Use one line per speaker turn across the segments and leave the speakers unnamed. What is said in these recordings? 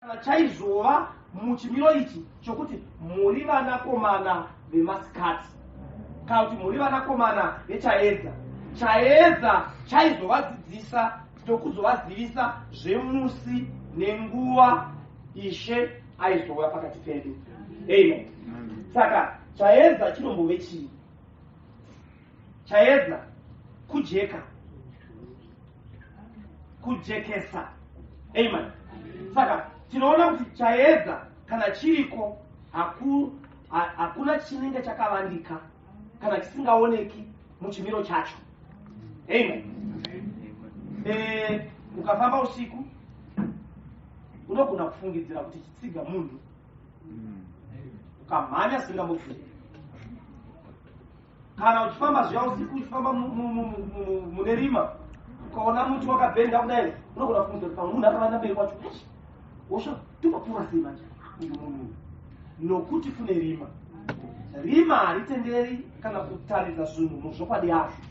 Kana chaizova muchimiro ichi chokuti muri vanakomana vemasikati, kana kuti muri vanakomana vechaedza, chaedza chaizovadzidzisa nokuzovazivisa zvemusi nenguva Ishe aizouya pakati pedu. Amen. Saka chaedza chinombove chii? Chaedza kujeka, kujekesa. Amen. Saka tinoona kuti chaedza kana chiriko hakuna chinenge chakavandika kana chisingaoneki muchimiro chacho. Amen. Ukafamba usiku unogona kufungidzira kuti chitsiga munhu, ukamhanya zvisingambobviri. Kana uchifamba zviya usiku, uchifamba mune rima, ukaona muti wakabhenda kudai, unogona kufungidzira kuti pamwe munhu akavanda mberi kwacho. Wosha topapfuura sei manje uyu munhu uyu? Nokuti kune rima. Rima haritenderi kana kutaridza zvinhu muzvokwadi yazvo,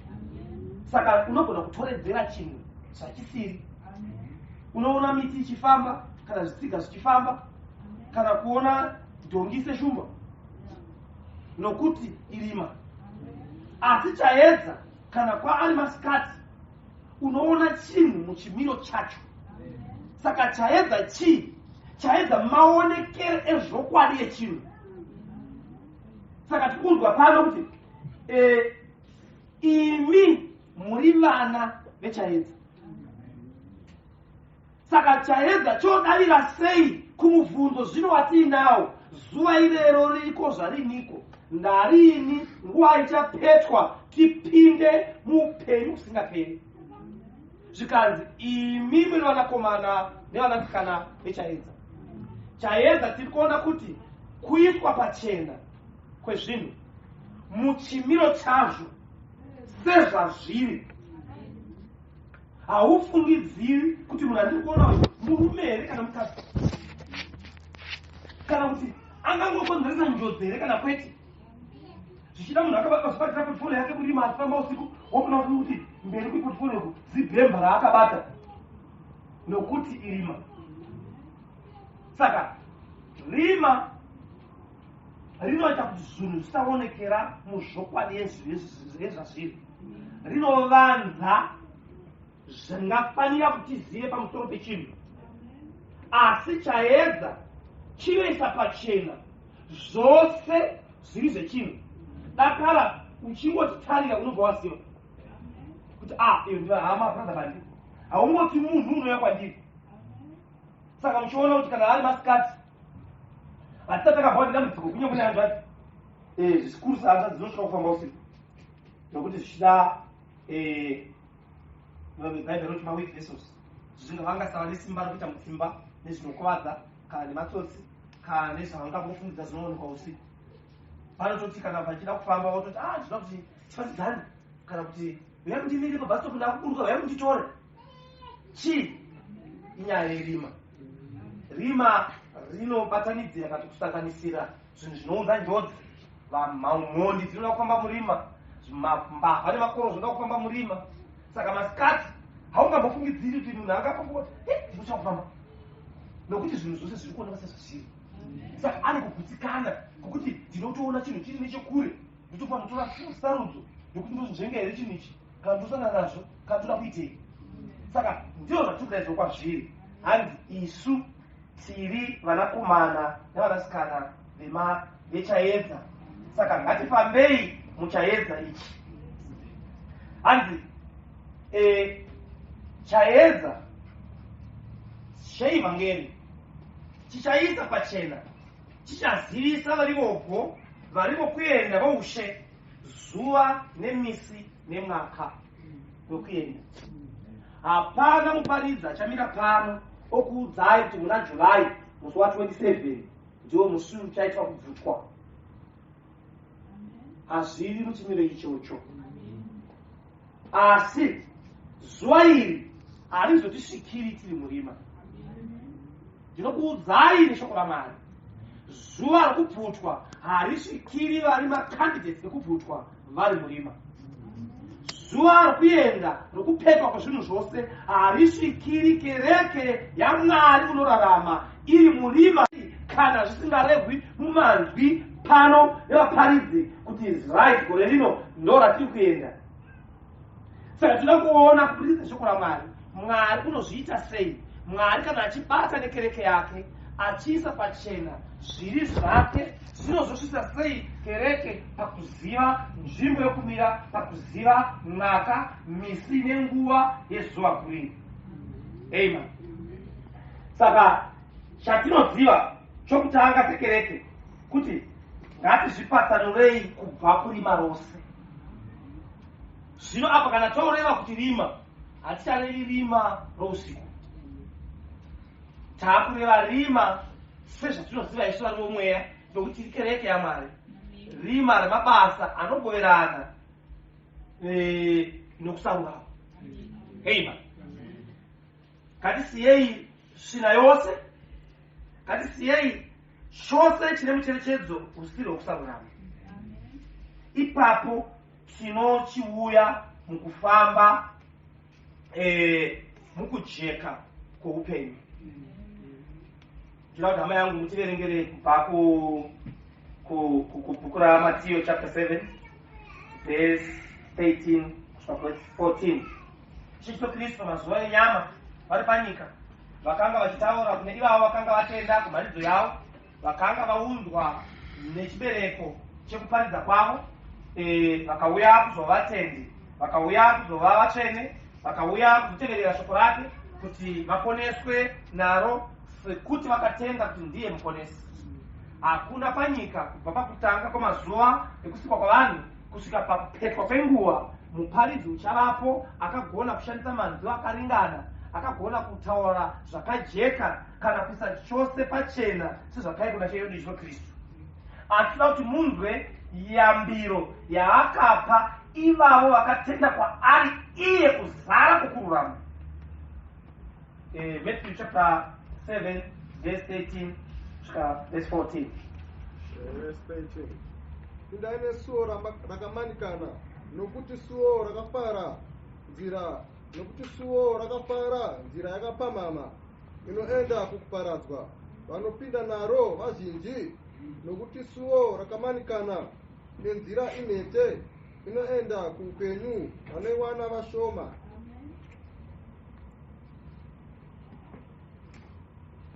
saka unogona kutoredzera chinhu zvachisiri. Unoona miti ichifamba kana zvitsiga zvichifamba, kana kuona dhongi seshumba, nokuti irima. Asi chaedza kana kwaari masikati, unoona chinhu muchimiro chacho. Saka chaedza chii? Chaedza maonekero ezvokwadi yechinhu. Saka tikunzwa pano kuti imi muri vana vechaedza. Saka chaedza chodavira sei kumubvunzo zvino watiinawo? Zuva irero ririko zvariniko? Ndarini nguva ichapetwa tipinde muupenyu husingaperi? Zvikanzi imi muri vanakomana nevanasikana vechaedza. Chaedza tiri kuona kuti kuiswa pachena kwezvinhu muchimiro chazvo sezvazviri. Haufungidziri kuti munhu andiri kuona uyu murume here kana mukadzi, kana kuti angangokonzeresa njodzi here kana kwete. Zvichida munhu akazvibatira portfolio yake kurima achifamba usiku, wokuna kuti mberi kweportfolio ku zibhemba raakabata, nokuti irima. Saka rima rinoita kuti zvinhu zvisaonekera muzvokwadi yezvazviri, rinovanza zvingafanira kuti tizive pamusoro pechinhu. Asi chaedza chinoisa pachena zvose zviri zvechinhu. Dakara uchingotitarira, unobva waziva kuti a iyo ndiva hama brother bandi. Haungoti munhu unouya kwandiri. Saka muchiona kuti kana ari masikati, hatisati takabva nedambudziko, kunyange nehanzvadzi, zvikuru hanzvadzi dzinosvika kufamba usiku, nokuti zvichida Bhaibheri roti maweak vessels, zvinhu vangasava nesimba rekuita mutsimba nezvinokuvadza kana nematsotsi kana nezvavangangofungidzira zvinoonekwa usiku. Panototi kana vachida kufamba, vototi, ah, ndinoda kuti tifambidzane, kana kuti uyai mundimire pabus stop, ndakuburuka, uyai munditore. Chii? Inyaya yerima. Rima rinobatanidzira kana kusanganisira zvinhu zvinounza njodzi. Vamhondi dzinoda kufamba murima, mbavha nemakoro zvinoda kufamba murima. Saka masikati haungambofungidziri kuti munhu angapofuka kuti ndinotsva kufamba, nokuti zvinhu zvose zviri kuonekwa sezvazviri. Saka ane kugutsikana kwokuti ndinotoona chinhu chiri nechekure, ndotofanira kutora sarudzo yokuti ndozvinzvenga here chinhu ichi, kana ndosangana nazvo, kana ndoda kuitei. Saka ndizvo zvatiri kudaidzwa kwazviri, hanzi isu tiri vanakomana nevanasikana vechaedza, saka ngatifambei muchaedza ichi. Hanzi chaedza cheivhangeri chichaisa pachena, chichazivisa vari vogo vari vokuenda voushe zuva nemisi nemwaka wekuenda. Hapana muparidzi achamira pano okuudzai kuti muna July musi wa27 ndiwo musi uchaitwa kubvutwa. Hazviri muchimiro ichocho, asi zuva iri harizotisvikiri tiri murima. Ndinokuudzai neshoko raMwari, zuva rokubvutwa harisvikiri vari macandidates ekubvutwa vari murima. Zuva rokuenda rokupetwa kwezvinhu zvose harisvikiri kereke yaMwari unorarama iri murima kana zvisingarehwi mumanzwi pano nevaparidzi kuti is right gore rino ndo ratiri kuenda. Saka tinoda kuona kubudikidza shoko raMwari, Mwari unozviita sei? Mwari kana achibata nekereke yake achiisa pachena zviri zvake zvinozosvitsa sei kereke pakuziva nzvimbo yokumira, pakuziva mwaka, misi nenguva yezuva guru iri. Amen. Saka chatinoziva chokutanga sekereke kuti ngatizvipatsanurei kubva kurima rose. Zvino apa kana toreva kuti rima, haticharevi rima rousiku. Taakureva rima sezvatinoziva isu vari vomweya nokuti tiri kereke yaMwari. Rima remabasa anogoverana e, nokusarurama. Amen. Ngatisiyei svina yose, ngatisiyei chose chine mucherechedzo usiri wokusarurama. Ipapo tinochiuya mukufamba e, mukujeka kwoupenyu. Ndinoda kuti hama yangu mutiverengere kubva kubhuku raMatiyo chapter 7 verse 13 kusvika verse 14. Jesu Kristu pamazuva enyama vari panyika vakanga vachitaura kune ivavo vakanga vatenda kumharidzo yavo vakanga vaunzwa nechibereko chekuparidza kwavo e, vakauya kuzova vatendi vakauya kuzova vatsvene vakauya kuzoteverera shoko rake kuti vaponeswe naro sekuti vakatenda kuti ndiye muponesi hakuna panyika kubva pakutanga kwemazuva ekusikwa kwavanhu kusvika pakupetwa kwenguva muparidzi uchavapo akagona kushandisa manzwi akaringana akagona kutaura zvakajeka kana kuisa chose pachena sezvakaitwa naShe wedu Jesu Kristu. Asi toda kuti munzwe yambiro yaakapa ivavo vakatenda kwaari iye kuzara kwokururama. Eh, Matthew chapter 7 verse 13 kusvika verse 14.
Verse 13. Pindai nesuo rakamanikana, nokuti suo rakafara nzira, nokuti suo rakafara nzira yakapamhama inoenda kukuparadzwa, vanopinda naro vazhinji, nokuti suo rakamanikana nenzira inhete inoenda kuupenyu, vanoiwana vashoma.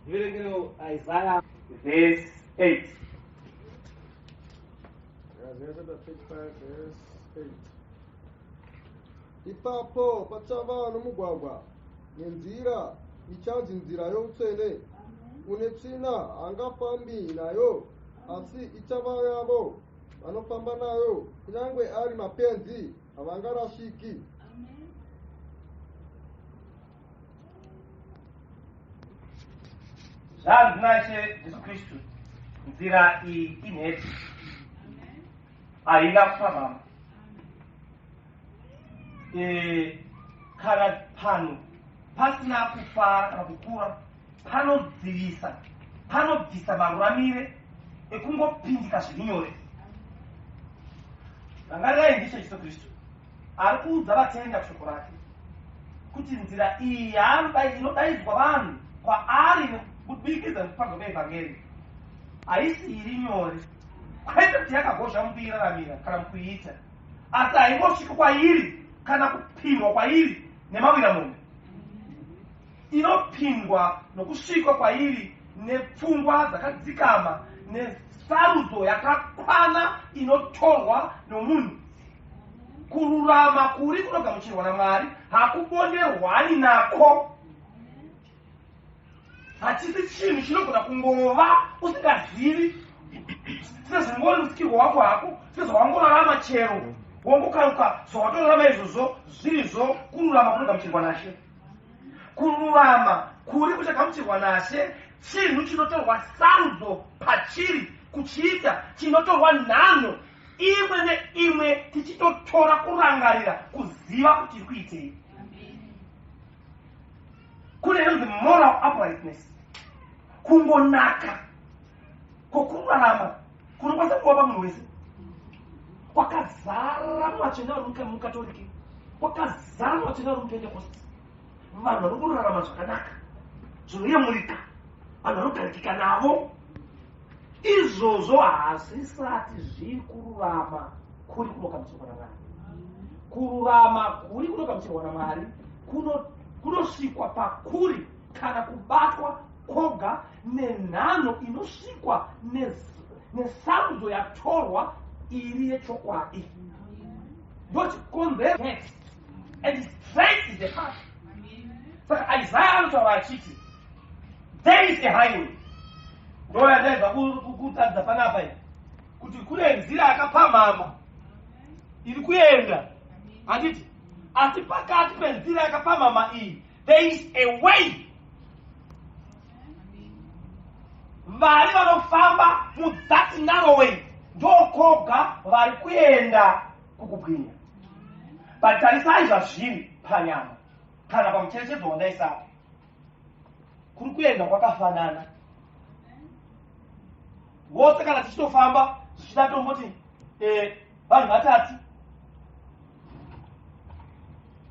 Ndiverengerewo Isaiah verse 8.
Isaiah chapter 35 verse 8. Ipapo pachava nomugwagwa nenzira ichanzi nzira youtsvene. Une tsvina haangafambi nayo, asi ichava yavo vanofamba nayo, kunyange ari mapenzi havangarashiki.
Zvanzi naIshe Jesu Kristu, nzira iyi inhete, haina kupamhama. E, kana pano pasina kufara kana kukura panodzivisa panobvisa maruramire ekungopindika zviri nyore. Rangarirai ndiShe Jesu Kristu ari kuudza vatenda kushoko rake kuti nzira iyi yaanodai inodaidzwa vanhu kwaari nekubudikidza nekupanzwa kweevhangeri haisi iri nyore kwete kuti yakagozha mukuiraramira kana mukuiita asi haingosviki kwairi kana kupindwa kwairi nemawira mombe inopindwa nokusvikwa kwairi nepfungwa dzakadzikama nesarudzo yakakwana inotorwa nomunhu Kururama kuri kunogamuchirwa naMwari hakubonderwani nako. Hachisi chinhu chinogona kungova usingazivi sezvingori musikirwo wako hako sezvawangorarama chero wongokaruka zvawatorarama izvozvo zvirizvo kururama kunogamuchirwa naShe. Kururama kuri kuchagamuchirwa naShe chinhu chinotorwa sarudzo pachiri kuchiita chinotorwa nhanho imwe neimwe tichitotora kurangarira kuziva kuti tiri kuitei kune inonzi moral uprightness kungonaka kwokurarama kunokwanisa kuva pamunhu wese kwakazara muvatsvene vari mukatorike. Kwakazara vatsvene vari muPentekosti, vanhu vari kurarama zvakanaka, zvinoyemurika, vanhu vanogarikika navo. Izvozvo hazvisati zviri kururama kuri kunogamuchirwa naMwari. Kururama kuri kunogamuchirwa naMwari kunosvikwa pakuri kana kubatwa kwoga nenhanho inosvikwa nesarudzo yatorwa iri yechokwadi. Ndochikonzero and straight is the path. Saka Isaiah anotaura achiti there is a highway. Ndoyandaibva kutaridza panapa iyi kuti kune nzira yakapamhama iri kuenda, handiti? Asi pakati penzira yakapamhama iyi there is a way. Vari vanofamba muthat narrow way ndokoga vari kuenda kukubwinya. But tarisai zvazviri panyama kana pamucherechedzo wandaisapa, kuri kuenda kwakafanana vose. Kana tichitofamba zvichida tomboti vanhu vatatu,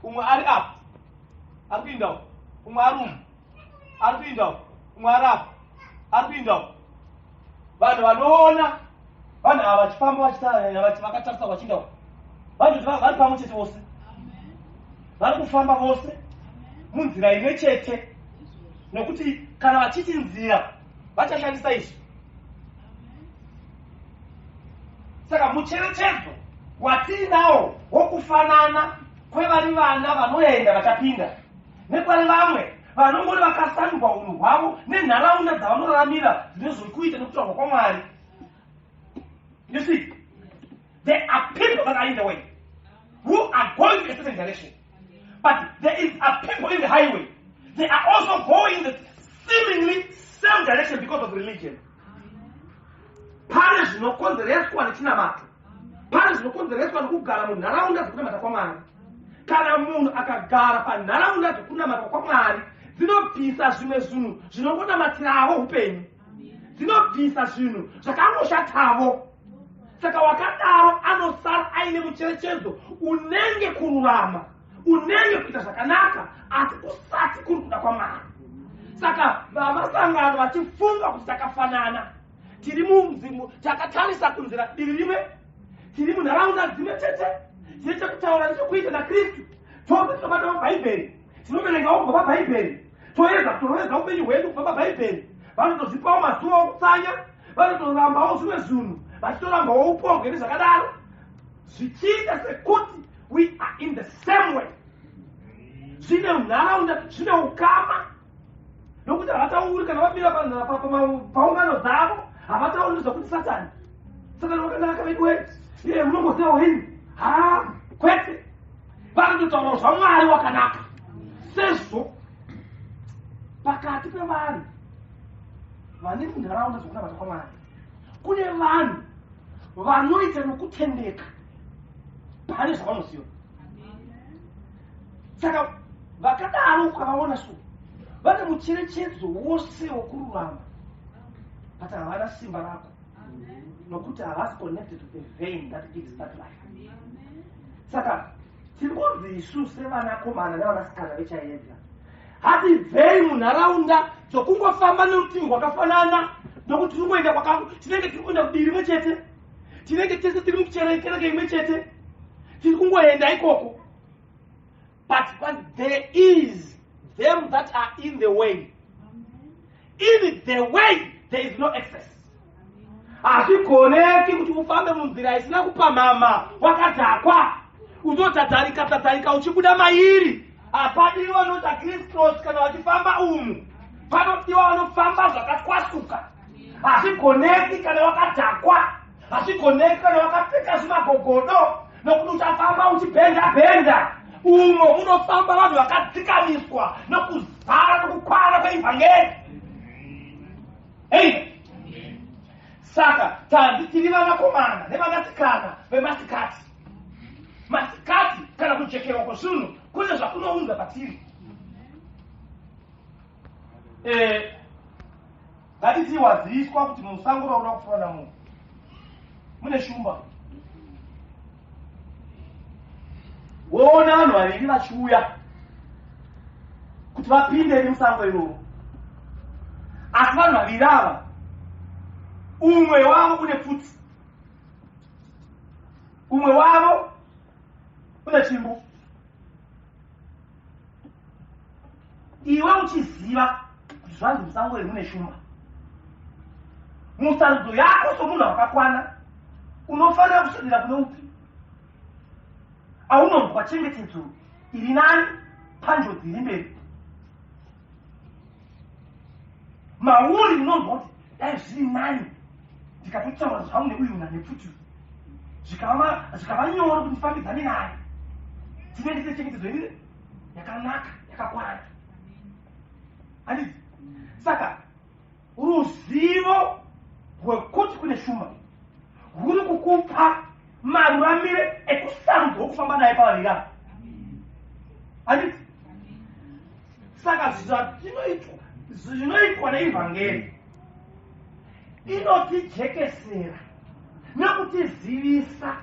umwe ari apa ari kuinda uku, umwe ari umu ari kuinda uku, umwe ari apa ari kuinda uku. Vanhu vanoona vanhu ava vachifamba vakatarisa vachiinda uku, vanhu vari pamwe chete vose, vari kufamba vose munzira imwe chete, nekuti kana vachiti nzira vachashandisa izvi. Saka mucherechedzo watiinawo wokufanana kwevari vana vanoenda vachapinda nekwari vamwe vanongori vakasandurwa unhu hwavo nenharaunda dzavanoraramira dzine zvokuita nekutaurwa kwaMwari. You see, there are people that are in the way who are going to a certain direction, but there is a people in the highway. They are also going the seemingly same direction because of religion. Pane zvinokonzereswa nechinamato, pane zvinokonzereswa nekugara munharaunda dzekunamata kwaMwari. Kana munhu akagara panharaunda dzekunamata kwaMwari, dzinobvisa zvimwe zvinhu zvinongonamatirawo upenyu, dzinobvisa zvinhu zvakangoshatavo. Saka wakadaro anosara aine mucherechedzo unenge kururama, unenge kuita zvakanaka, asi kusati kuri kuda kwaMwari. Saka vamasangano vachifunga kuti takafanana, tiri munzimu, takatarisa kunzira divi rimwe, tiri munharaunda dzimwe chete, tine chekutaura nechekuita naKristu tose, tinobata mabhaibheri, tinoverengawo kubva pabhaibheri, toedza kutorovedza upenyu hwedu kubva pabhaibheri. Vanotozvipawo mazuva okutsanya, vanotorambawo zvimwe zvinhu, vachitorambawo upombwe nezvakadaro, zvichiita sekuti we are in the same way. Zvine nharaunda, zvine ukama, nokuti havatauri kana vamira paungano dzavo, havatauri zvokuti Satani, Satani wakanaka veduwe, iye munongozivawo henyu. Ha, kwete, vanototaurawo zvaMwari wakanaka. Sezvo pakati pevanhu vane munharaunda dzokunamata kwaMwari kune vanhu vanoita nokutendeka pane zvavanoziva. Saka vakadaro ukavaona so vane mucherechedzo wose wokururama, but havana simba rako, nokuti havasi connected to the vein that gives that life. Saka tiri kunzi isu sevanakomana nevanasikana vechaedza hatibvei munharaunda dzokungofamba nerutivi rwakafanana, nokuti tiri kuenda tinenge tiri kuenda kudivi rimwe chete, tinenge tese tiri mukereke imwe chete, tiri kungoenda ikoko. But when there is them that are in the way, in the way there is no access. Hazvigoneki kuti ufambe munzira isina kupamhama wakadhakwa, unotatarika tatarika uchibuda mairi. Hapadiwi vanoita criss cross kana vachifamba umu, panodiwa vanofamba zvakatwasuka. Hazvigoneki kana wakadhakwa, hazvigoneki kana wakapfeka zvimagogodo, nokuti uchafamba uchibhenda bhenda. Umo munofamba vanhu vakadzikamiswa nokuzara nokukwana kweivhangeri. Amen. Saka tanzi tiri vanakomana nevanasikana vemasikati. Masikati kana kujekerwa kwezvinhu kune zvakunounza patiri. Ngatiti waziviswa kuti musango rauda kupfuura namunhu mune shumba. Woona vanhu vaviri vachiuya kuti vapinde nemusango iroro, asi vanhu vaviri ava, umwe wavo une pfuti, umwe wavo une tsvimbo. Iwe uchiziva kuti zvanzi musango iri mune shumba, musarudzo yako somunhu wakakwana unofanira kuswedera kune upi aunonzwa chengetedzo iri nani panjodzi iri mberi? Mauri unonzwa kuti dai zviri nani ndikatotaura zvangu neuyu munhu ane pfuti, zvikava nyore kuti ndifambidzane naye, tinenge tine chengetedzo iri yakanaka, yakakwana, handiti? Saka ruzivo rwekuti kune shumba rwuri kukupa maruramire ekusarudzwa wokufamba naye pavaviri ava, handiti? Saka zvatinoitwa, zvinoitwa neivhangeri, inotijekesera nekutizivisa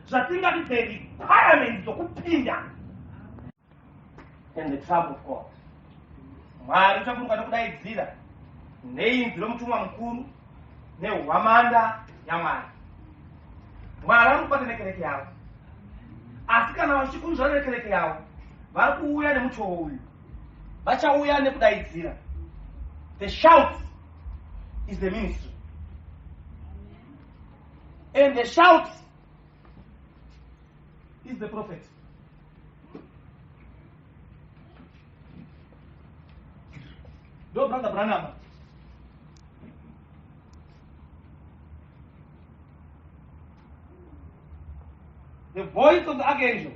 zvatingati the requirements dzokupinda in the trump of God. Mwari uchaburuka nokudaidzira neinzwi romutumwa mukuru nehwamanda yaMwari. Mwari vari kubata nekereke yavo, asi kana vachikunzvana nekereke yavo, vari kuuya nemutoo uyu. Vachauya nekudaidzira. The shout is the ministry and the shout is the prophet. Ndo Brother Branham. The voice of the archangel.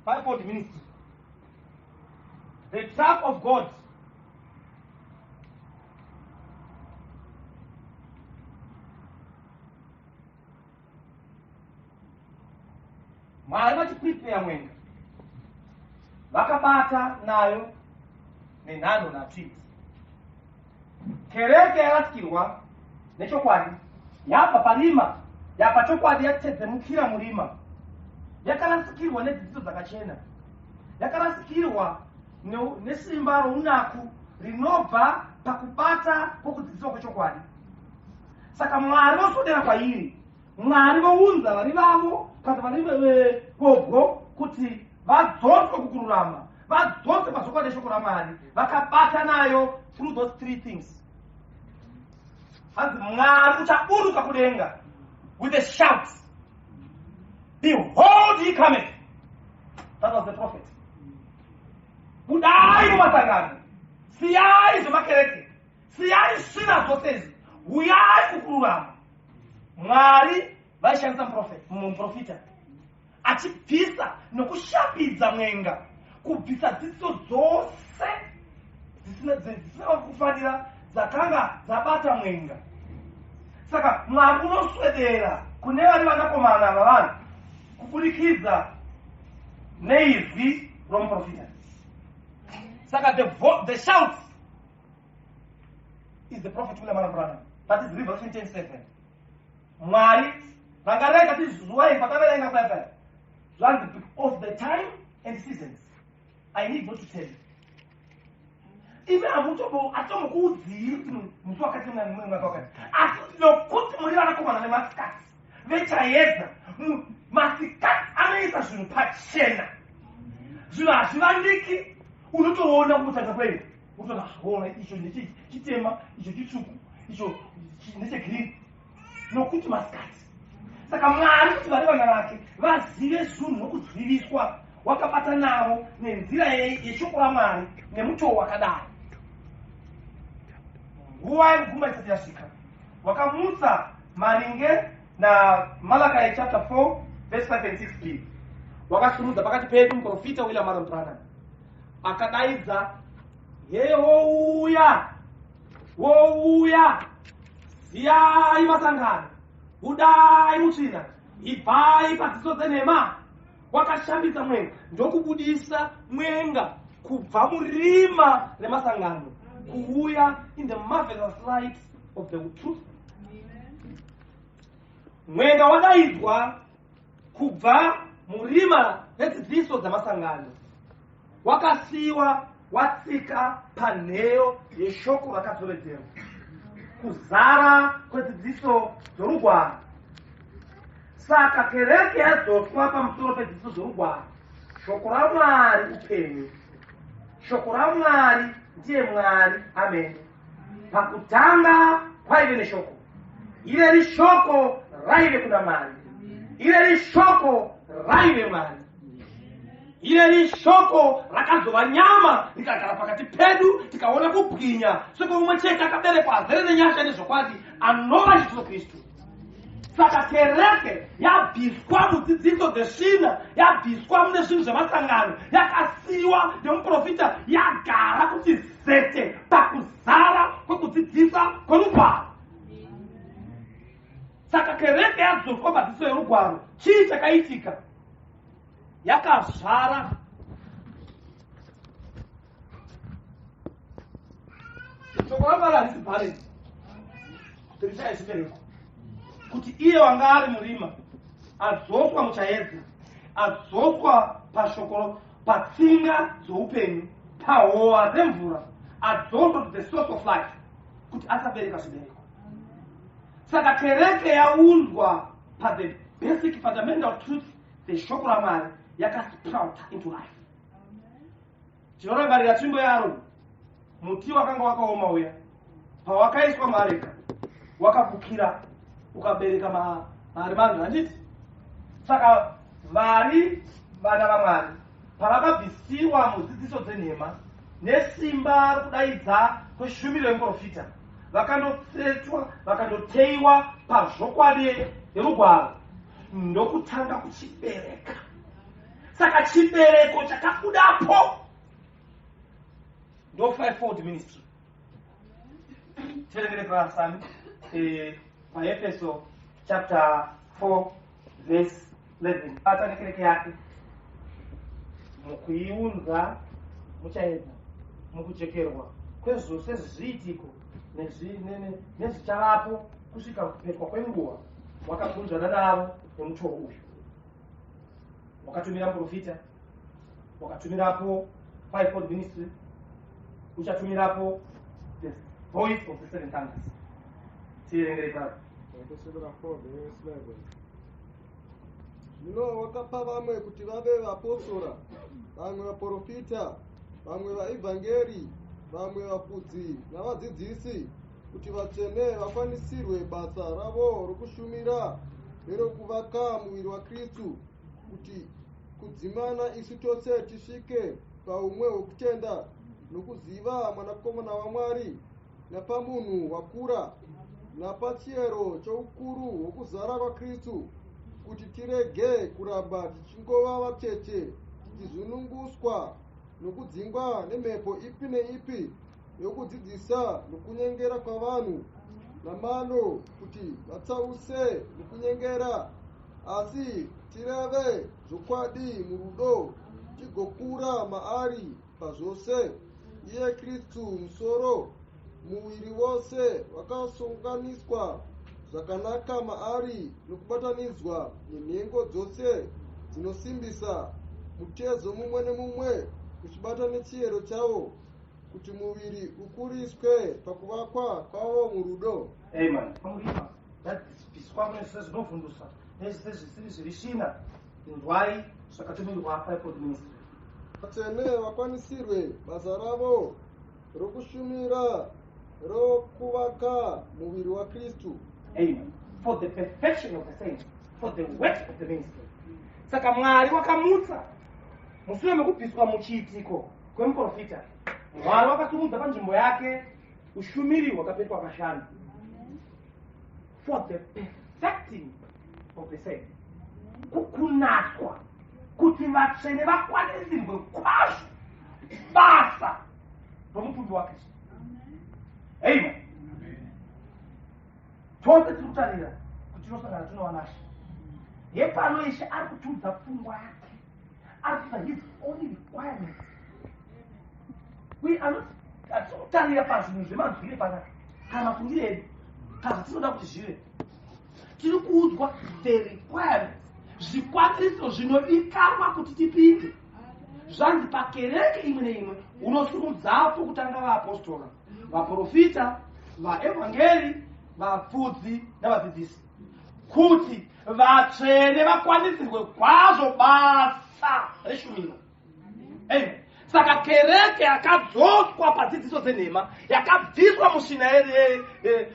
Fivefold ministry. The trap of God. Mwari vachiprepare mwenga, vakabata nayo nenhano nhatu idzi. Kereke yarasikirwa nechokwadi, yabva parima, yabva chokwadi, yatedzemukira murima, yakarasikirwa nedzidziso dzakachena, yakarasikirwa nesimba rounaku rinobva pakubata kwokudzidziswa kwechokwadi. Saka Mwari voswedera kwairi. Mwari vounza vari vavo kana vari vobwo kuti vadzoswe kukururama, vadzoswe pazvokwadi yeshoko raMwari, vakabata nayo through those three things. Hanzi Mwari uchaburuka kudenga with a shout, "Behold, he cometh." That was the prophet. Budai mumasangano, siyai zvemakereke, siyai svina zvose izvi, huyai kukururama. Mwari vaishandisa muprofita achibvisa nokushambidza mwenga, kubvisa dzidziso dzose dzisina kufanira dzakanga dzabata mwenga. Saka Mwari unoswedera kune vari vanakomana vavanhu kuburikidza neizwi romuprofita. Saka the shout is the prophet William Marrion Branham. That is Revelation 10:7. Mwari rangarai kati zuva iri pakaverenga paya paya, zvanzi, "Of the time and seasons I need not to tell you." Imi hamutombo atomukuudzii kuti musi wakati, mwaka wakati, asi nokuti muri vanakomana nemasikati vechaedza. Masikati anoisa zvinhu pachena, zvinhu hazvivandiki. Unotoona kutanga kwei, utoona, ona, icho nechitema, icho chitsvuku, icho nechegirini, nokuti masikati. Saka Mwari, kuti vari vana vake vazive zvinhu nokuziviswa, wakabata navo nenzira yeshoko raMwari nemutoo wakadai. Nguva yekuguma isati yasvika, wakamutsa maringe naMalakai chapter 4 verse 5 and 6b, wakasimudza pakati pedu muprofita William Marrion Branham, akadaidza, "Yehouya, wouya, siyai masangano, budai mutsvina, ibvai padzidzo dzenhema." Wakashambidza mwenga ndokubudisa mwenga kubva murima remasangano. Kuuya in the marvelous light of the truth. Mwenga wadaidzwa kubva murima redzidziso dzamasangano, wakasiyiwa watsika panheyo yeshoko rakadzoredzerwa, kuzara kwedzidziso dzorugwaro. Saka kereke yadzoswa pamusoro pedzidziso dzorugwaro. Shoko raMwari upenyu. Shoko raMwari ndiye Mwari amene. Pakutanga kwaive neshoko. Ireri shoko raive kuna Mwari. Ireri shoko raive Mwari. Ireri shoko rakazova nyama rikagara pakati pedu, tikaona kubwinya sekoumwe chete akaberekwa azere nenyasha nezvokwadi, anova Jesu Kristu. Saka kereke yabviswa mudzidziso dzesvina, yabviswa mune zvinhu zvemasangano, yakasiyiwa nemuprofita, yagara kuti zete pakuzara kwekudzidzisa kwerugwaro. Saka kereke yadzoswa padzidziso yerugwaro. Chii chakaitika? Yakazvara shoko raMwari. Harisi bhareni rishaya zvibereko. Kuti iye wanga ari murima adzoswa muchaedza, adzoswa pashoko, patsinga dzoupenyu, pahowa dzemvura, adzoswa to the source of life, kuti asabereka zvibereko. Saka kereke yaunzwa pathe basic fundamental truth dzeshoko raMwari, yakasprouta into life. Tinorangarira tsvimbo yaAroni, muti wakanga wakaoma uya, pawakaiswa muareka wakabukira ukabereka marimando, handiti? Saka vari vana vaMwari pavakabvisiwa mudzidziso dzenhema nesimba rokudaidza kweshumiro yemuprofita, vakandotsetwa, vakandoteiwa pazvokwadi yerugwaro, ndokutanga kuchibereka. Saka chibereko chakabudapo ndo fivefold ministry. Tiverengere pasami paEfeso chapter 4 verse 11. Bata nekereke yake mukuiunza muchaedza, mukujekerwa kwezvose zviitiko nezvichavapo kusvika kupetwa kwenguva, wakabvunzana navo nemutoo uyu. Wakatumira muprofita, wakatumirapo fivefold ministry, uchatumirapo the voice of the seven thunders. Tiverengere ipapo.
Efeso 4 verse 11. Zvino wakapa vamwe kuti vave vapostora, vamwe vaprofita, vamwe vaivhangeri, vamwe vafudzi navadzidzisi, kuti vatsvene vakwanisirwe basa ravo rokushumira nerokuvaka muviri waKristu, kuti kudzimana isu tose tisvike paumwe hwokutenda nokuziva Mwanakomana waMwari, napamunhu wakura, napachiyero choukuru hwokuzara kwaKristu, kuti tirege kuramba tichingova vacheche, tichizununguswa nokudzingwa nemhepo ipi neipi yokudzidzisa nokunyengera kwavanhu namano kuti vatsause nokunyengera, asi tireve zvokwadi murudo, tigokura maari pazvose, iye Kristu musoro. Muviri wose wakasonganiswa zvakanaka maari nokubatanidzwa nenhengo dzose dzinosimbisa mutezo mumwe nemumwe uchibata nechiyero chawo, kuti muviri ukuriswe pakuvakwa kwawo murudo.
Amen. Murima yabviswa mune zvise zvinovhundusa nezvise zvisiri zviri svina. Inzwai zvakatumirwa fivefold ministry.
Vatsvene vakwanisirwe basa ravo rokushumira rokuvaka muviri waKristu.
Amen. For the perfection of the saints, for the work of the ministry. Saka Mwari wakamutsa mushure mekubviswa muchiitiko kwemuprofita, Mwari wakasumudza panzvimbo yake ushumiri hwakapetwa kashanu for the perfecting of the saints, kukunatswa kuti vatsvene vakwanisirwe kwazvo basa romutumbi waKristu. Amen. Tose tiri kutarira kuti tinosangana tinova nashe. Hepano Ishe ari kutiudza pfungwa yake, ari kuisa his only requirements. We are not Hatisi kutarira pazvinhu zvemanzwire panapa kana mafungiro edu kana zvatinoda kuti zvive. Tiri kuudzwa the requirements, zvikwaniriso zvinodikanwa kuti tipinde. Zvanzi pakereke imwe neimwe unosimudzapo kutanga vaapostora, vaprofita, vaevhangeri, vafudzi navadzidzisi, kuti vatsvene vakwanisirwe kwazvo basa reshumiro. Amen. Saka kereke yakadzoswa padzidziso dzenhema, yakabviswa musvina,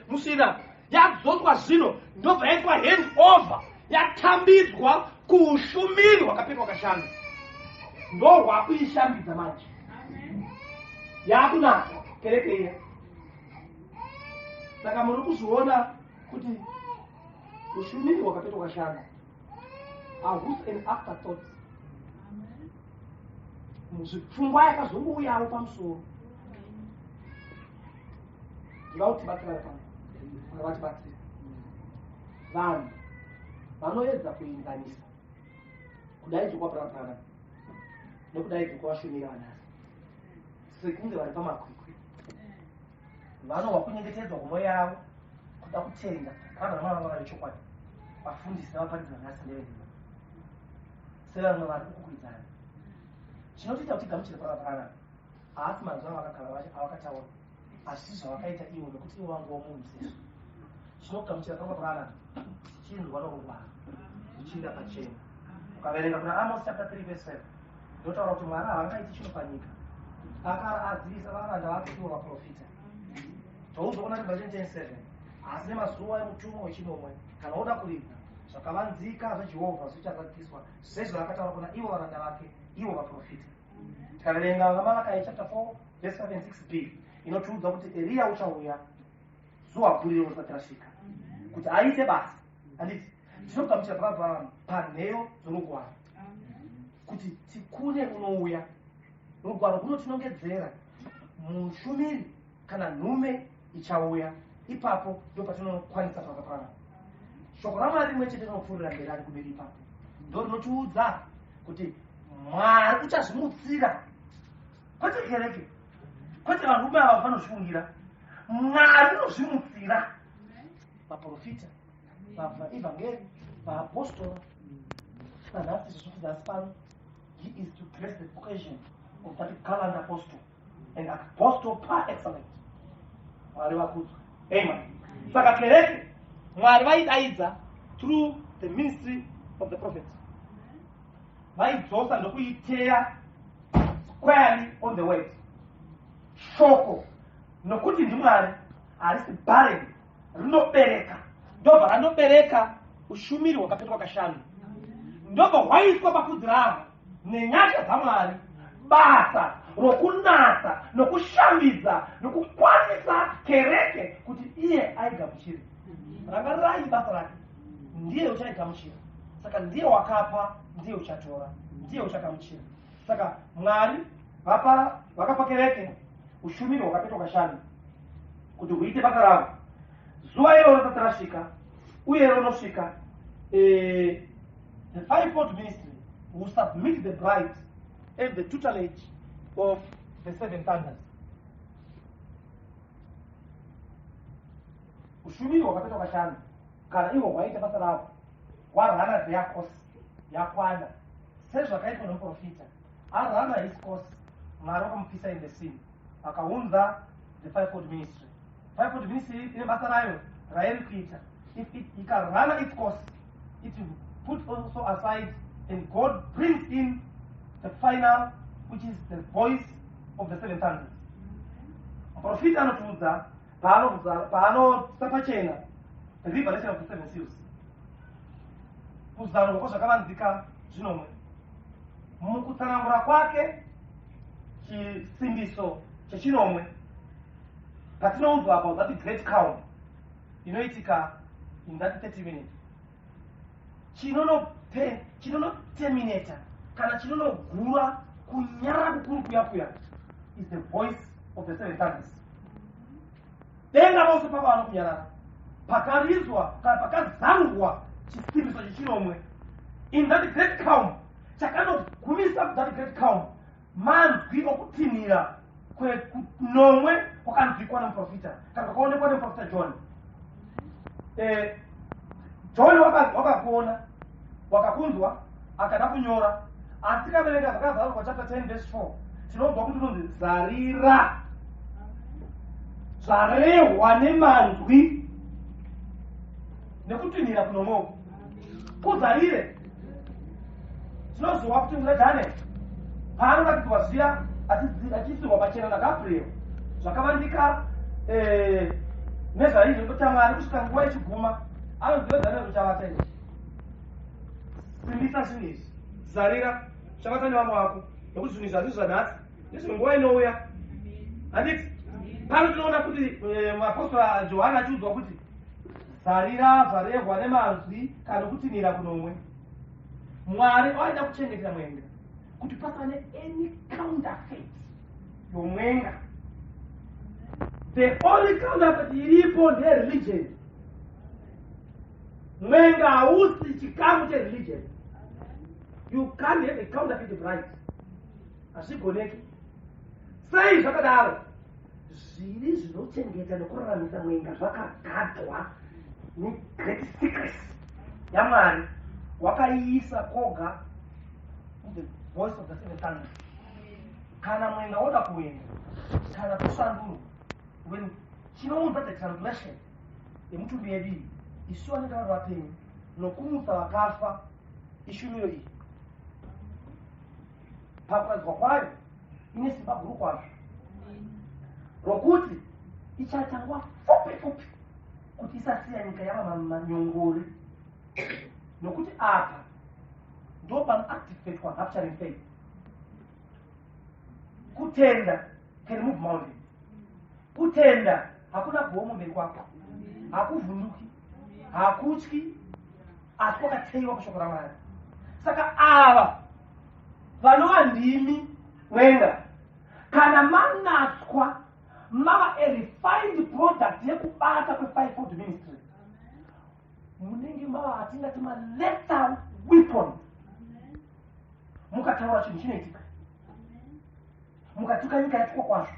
musvina, yadzoswa zvino, ndobva yaitwa hand over, yatambidzwa kuushumiri hwakapetwa kashanu, ndohwakuishambidza manje, yakunaka kereke iya. Saka muri kuzviona kuti ushumiri hwakapetwa kashanu hausi an afterthought, pfungwa yakazongouyawo pamusoro. Ndoda kuti tibatsirane pano. Mwari vatibatsire. Vanhu vanoedza kuenzanisa kudaidzwa kwaBranham nekudaidzwa kwavashumiri vanhasi sekunge vari pamakwikwi. Vanohwa kunyengetedzwa kumwoyo yavo kuda kutenda kana vamwe vanga vari chokwadi, vafundisi navaparidzi vanhasi ndevenhema, sevamwe vari kukwikwidzana. Chinotoita kuti tigamuchire Branham haasi manzwi avakataura, asi zvavakaita ivo, nekuti ivo vanguva munhu sesu. Tinogamuchira Branham tichinzwa norugwaro zvichiinda pachena. Ukaverenga kuna Amos chapter 3 verse 5, ndotaura kuti Mwari havangaiti chinhu panyika akara azivisa varanda vake, ivo vaprofita. Toudzwa kuna Revelation 10:7, asi nemazuva emutumwa wechinomwe, kana oda kuridza, zvakavanzika zvaJehovha zvichazadziswa sezvaakataura kuna ivo varanda vake, ivo vaprofita. Tikaverenga vaMalakai chapter 4 verse 5 and 6b, inotiudza kuti Eriya uchauya zuva guru iro risati rasvika kuti aite basa, handiti? Tinogamuchira Branham panheyo dzorugwaro kuti tikune unouya. Rugwaro runotinongedzera mushumiri kana nhume ichauya. Ipapo ndo patinokwanisa Branham. Shoko raMwari rimwe chete rinopfuurira mberi ari kumberi ipapo, ndo rinotiudza kuti Mwari uchazvimutsira, kwete kereke, kwete varume ava vanozvifungira. Mwari unozvimutsira vaprofita, vaevhangeri, vaapostora. Nanhasi zvezvokuzasi pano, he is to grace the occasion of that gallant apostle and apostle par excellent. Mwari vakudzwa. Amen. Saka kereke Mwari vaidaidza through the ministry of the prophet, vaidzosa ndokuiteya squarely on the word, shoko, nokuti ndiMwari, harisi barren, rinobereka. Ndobva ranobereka ushumiri hwakapetwa kashanu, ndobva hwaiswa pafudzi ravo nenyasha dzaMwari, basa rokunatsa nokushambidza nokukwanisa kereke kuti iye aigamuchire. Rangarirai, basa rake, ndiye uchaigamuchira. Saka ndiye wakapa, ndiye uchatora, ndiye uchagamuchira. Saka Mwari vapa, vakapa kereke ushumiri hwakapetwa kashanu kuti huite basa ravo zuva iroro risati rasvika uye ronosvika. The fivefold ministry will submit the bride at the tutelage of the seven thunders. Ushumiri hwakapetwa kashanu, kana ihwo hwaita basa ravo, hwarana their course, yakwana, sezvakaitwa nomuprofita arana his course, Mwari wakamupisa in the scene, akaunza the fivefold ministry. Fivefold ministry ine basa rayo rairi kuita. If it ikarana its course, it will put also aside and God brings in the final, which is the voice of the seven thunders. Muprofita anotiudza paanosa pachena the revelation of the seven seals, kuzarurwa kwazvakavanzika zvinomwe. Mukutsanangura kwake chisimbiso chechinomwe, patinoudzwa about that great calm inoitika in that 30 minutes, chinonoterminata kana chinonogura kunyarara kukuru kuya kuya is the voice of the seven thunders. Denga rose pava nokunyarara pakarizwa kana pakazarurwa chisimbiso chechinomwe in that great calm. Chakanogumisa that great calm manzwi okutinhira. Kunomwe kwakanzwikwa nemuprofita kana kwakaonekwa nemuprofita John. John wakakuona, wakakunzwa, akada kunyora. Asi tikaverenga Zvakazarurwa chapter 10 verse 4, tinonzwa kuti unonzi zarira zvarehwa nemanzwi nekutinhira kunomwe kuzarire. Tinozwa kuti muna Daniel, paanoratidzwa zviya achiisirwa pachena naGabriel zvakavandika nezvaizvo chaMwari kusvika nguva ichiguma, anoziva Daniel uchavata izvi, simbisa zvinhu izvi, zarira, chavata nevamwe vako, nekuti zvinhu izvi hazvisi zvanhasi, ndezvenguva inouya, handiti? Pano tinoona kuti muapostora Johani achiudzwa kuti zarira zvarehwa nemanzwi kana kutinhira kunomwe. Mwari waida kuchengetera mwenga kuti pasava neany counterfeit yomwenga. The only counterfeit iripo ndereligion. Mwenga hausi chikamu chereligion. You can't have a counterfeit bride, hazvigoneki. Sei zvakadaro? Zviri zvinochengeta nekuraramisa mwenga zvakagadwa negreat secrecy yaMwari, wakaiisa koga the voice of the seven thunders. Kana mwenga woda kuenda kana kusandurwa, when chinounza the translation yemutumbi yedu iyi, isu vanenge vari vapenyu nokumutsa vakafa, ishumiro iyi pakuratidzwa kwayo ine simba guru kwazvo rokuti ichaita nguva fupi fupi kuti isasiya nyika yava manyongori, nokuti apa ndo panoactivatwa rapturing faith. Kutenda can move mountains. Kutenda hakuna gomo mberi kwako, hakuvhunduki, hakutyi, asi kwakateiwa kushoko raMwari. Saka ava vanova ndimi mwenga, kana manatswa, mava a refined product yekubata kwefivefold ministry, munenge mava hatingati malethal weapon. Mukataura chinhu chinoitika, mukatuka nyika yatukwa kwazvo.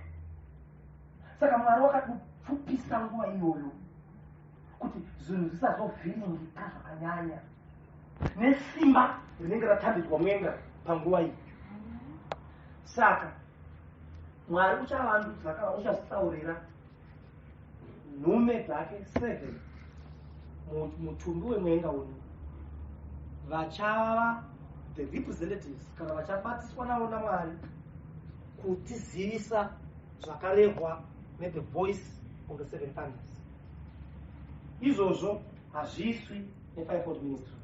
Saka Mwari wakatopfupisa nguva iyoyo kuti zvinhu zvisazovhiringika zvakanyanya nesimba rinenge ratambidzwa mwenga panguva iyi. Saka Mwari uchavandudza kana uchazvitsaurira nhume dzake seven mutumbi wemwenga uno, vachava the representatives kana vachabatiswa navo naMwari kutizivisa zvakarehwa nethe voice of the seven thunders. Izvozvo hazviiswi nefivefold ministry,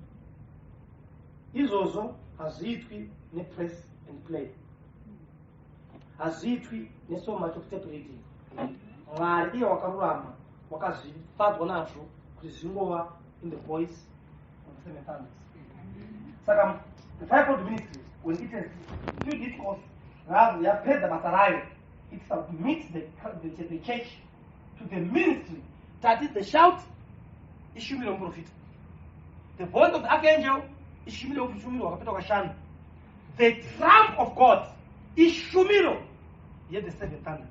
izvozvo hazviitwi nepress and play, hazviitwi neso much of tape reading. Mwari iye wakarurama wakazvifadzwa nazvo kuti zvingova in the voice of the seven thunders. Saka the fivefold ministry, when it has filled its course, razo yapedza basa rayo, it submits the church to the ministry. Tati the shout ishumiro muprofita, the voice of the archangel ishumiro ushumiro hwakapetwa kashanu, the trump of God ishumiro yethe seven thunders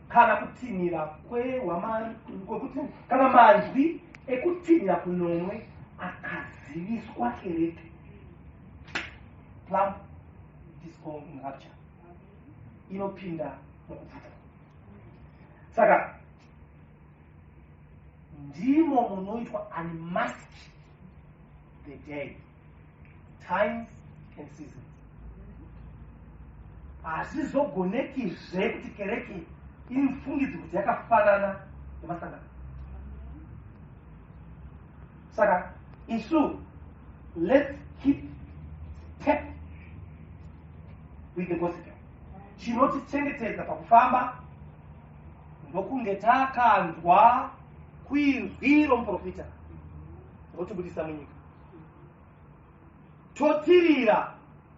kana kutinhira kwekuti kana manzwi ekutinhira kunomwe akaziviswa kereke. Plump disco in rapture inopinda mukubvutwa. Saka ndimo munoitwa unmask the day, times and seasons. Hazvizogonekizve kuti kereke ifungidzi kuti yakafanana nemasangano. Saka isu, let's keep step with the gospel. Chinotichengetedza pakufamba ndokunge takanzwa kuinzwi romuprofita rotibudisa munyika, totirira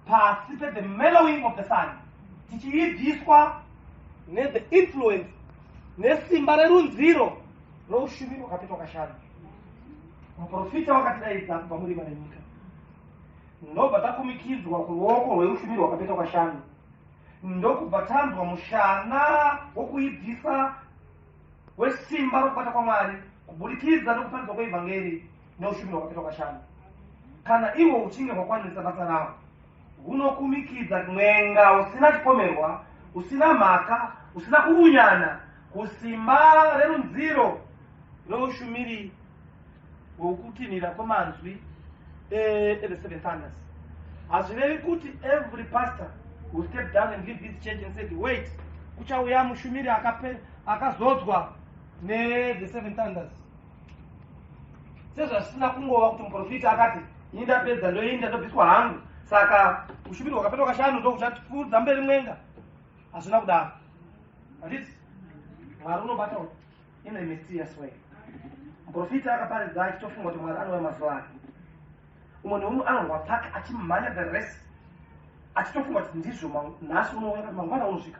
pasi pethe mellowing of the sun, tichiibviswa nethe influence nesimba rerunziro roushumiri hwakapetwa kashanu. Muprofita wakatidaidza kubva murima renyika, ndobva takumikidzwa kuruoko rweushumiri hwakapetwa kashanu. Ndokubva tanzwa mushana wokuibvisa wesimba rokubata kwaMwari kuburikidza nokuparidzwa kweivhangeri neushumiri hwakapetwa kashanu. Kana ihwo huchinge hwakwanirisa basa rahwo, hunokumikidza mwenga usina chipomerwa, usina mhaka, usina kuunyana kusimba rerunziro rweushumiri hwekutinhira kwemanzwi ethe Seven Thunders. Hazvirevi kuti every pastor will step down and leave his church and said, "Wait, kuchauya mushumiri akazodzwa nethe Seven Thunders." Sezvazvisina kungova kuti muprofita akati, "Ini ndapedza, ndoinda, ndobviswa hangu, saka ushumiri hwakapetwa kashanu ndokuchatipfuudza mberi mwenga." Hazvina kudaro, handiti? Mwari unobata in a mysterious way. Muprofita akaparidza achitofunga kuti Mwari anouya mazuva ake. Umwe neumwe anorwa pake achimhanya the race, achitofunga kuti ndizvo, nhasi unouya kuti mangwana unosvika.